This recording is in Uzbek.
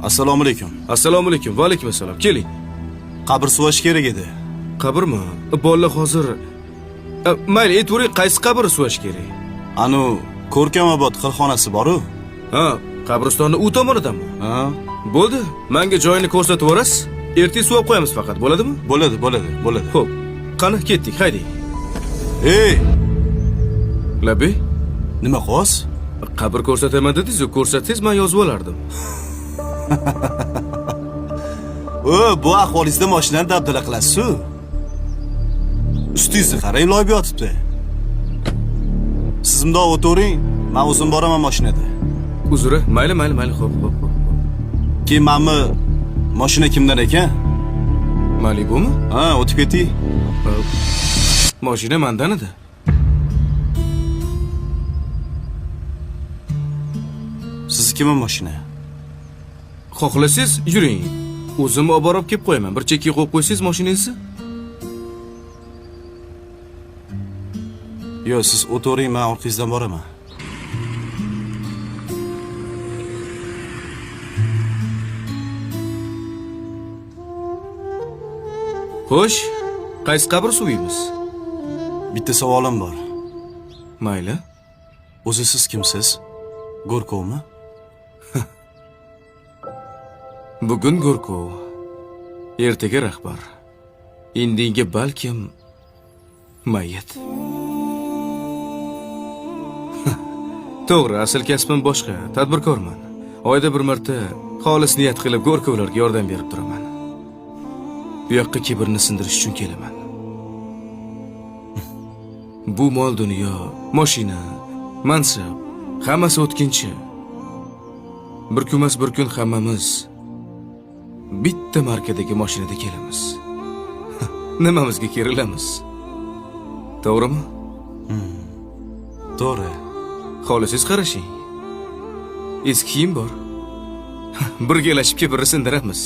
Assalomu alaykum. Assalomu alaykum. Va alaykum assalom. Keling. Qabr suvash kerak edi. Qabrmi? Bolalar hozir. Mayli, aytavering, qaysi qabr suvash kerak? Anu Ko'rkamobod qilxonasi bor-u. Ha, qabristonni u tomonidami? Ha? Bo'ldi. Menga joyini ko'rsatib yuborasiz. Ertaga suvab qo'yamiz faqat, bo'ladimi? Bo'ladi, bo'ladi, bo'ladi. Xo'p. Qani, ketdik, haydang. Ey, Labbay, nima qilyapsiz? Qabr ko'rsataman dedingiz-ku, ko'rsatsangiz men yozib olardim. O, bu ahvolingizda mashinani dabdala qilasiz-ku. Ustingizni qarang, loyib yotibdi. Siz bundoq o'tiring, men o'zim boraman mashinada. Uzr, mayli, mayli, mayli, xo'p, xo'p, xo'p. Keyin manmi mashina kimdan ekan? Malibumi? Ha, o'tib keting. Mashina mandan edi. Siznikimi mashina? Xohlasangiz yuring. O'zim olib borib kelib qo'yaman. Bir chekkaga qo'yib qo'ysangiz mashinangizni. Yo'q, siz o'tiring, men orqangizdan boraman. Xo'sh, qaysi qabr suviymiz? Bitta savolim bor. Mayli. O'zi siz kimsiz? Go'rkovmi? Bugun Go'rkov, ertaga rahbar. Indinga balkim mayyit. To'g'ri, asl kasbim boshqa, tadbirkorman. Oyda bir marta xolis niyat qilib Go'rkovlarga yordam berib turaman. Bu yoqqa kibrni sindirish uchun kelaman. Bu mol dunyo, mashina, mansab, hammasi o'tkinchi. Bir kun emas, bir kun hammamiz bitta markadagi mashinada kelamiz. Nimamizga kerilamiz? To'g'rimi? To'g'ri. Xohlasangiz qarashing. Eski kiyim bor. Birgalashib kibrni sindiramiz.